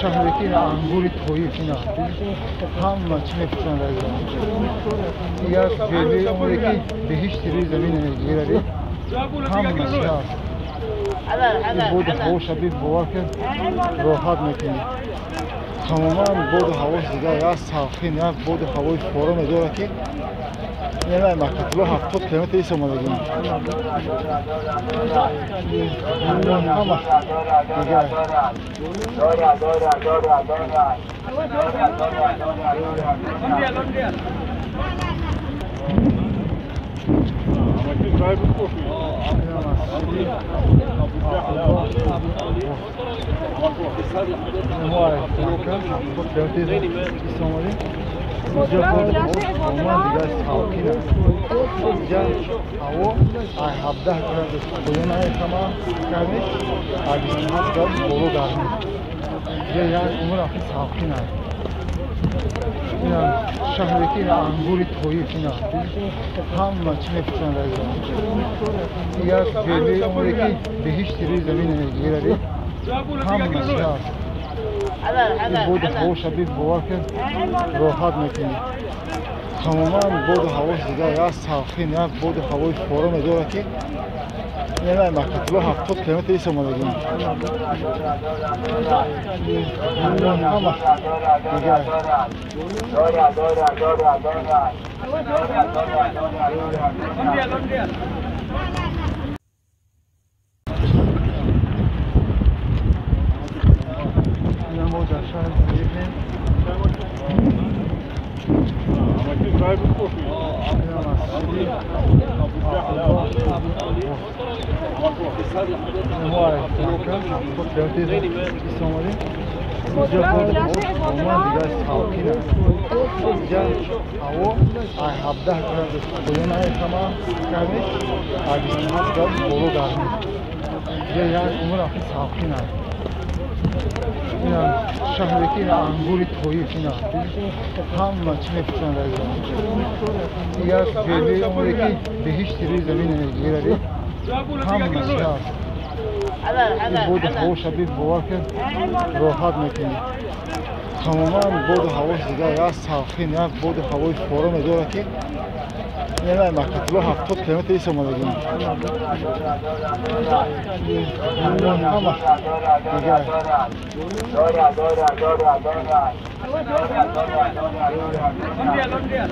Шаҳре ки ангури тоиф ина ҳама чӣ мепӯшанд. Як ҷелваи умре ки беҳишти рӯи замин мегирад, ҳама чӣ ҳаст. Боду ҳаво шабӣ бовар кун, роҳат мекунӣ. Тамоман боду ҳавош дигар як салқин, як боду ҳавои фороме дорад ки нема Макатулло 70 километр ис омадагим. Ҳама дигар. Шаҳре ки ангури тоиф ина ҳама чӣ мепӯшанд. Як ҷелваи умре ки беҳишти рӯи замин мегирад, ҳама чӣ ҳаст. Боду ҳаво шабӣ бовар кун, роҳат мекунӣ. Тамоман боду ҳавош дигар як салқин, як боду ҳавои фороме дорад ки нема Макатулло 70 километр ис омадагим. Ҳама дигар. Шаҳре ки ангури тоиф ина ҳама чӣ мепӯшанд. Як ҷелваи умре ки беҳишти рӯи замин мегирад, ҳама чӣ ҳаст. Боду ҳаво шабӣ бовар кун, роҳат мекунӣ. Тамоман боду ҳавош дигар як салқин, як боду ҳавои фороме дорад ки нема Макатулло 70 километр ис омадагим. Ҳама дигар.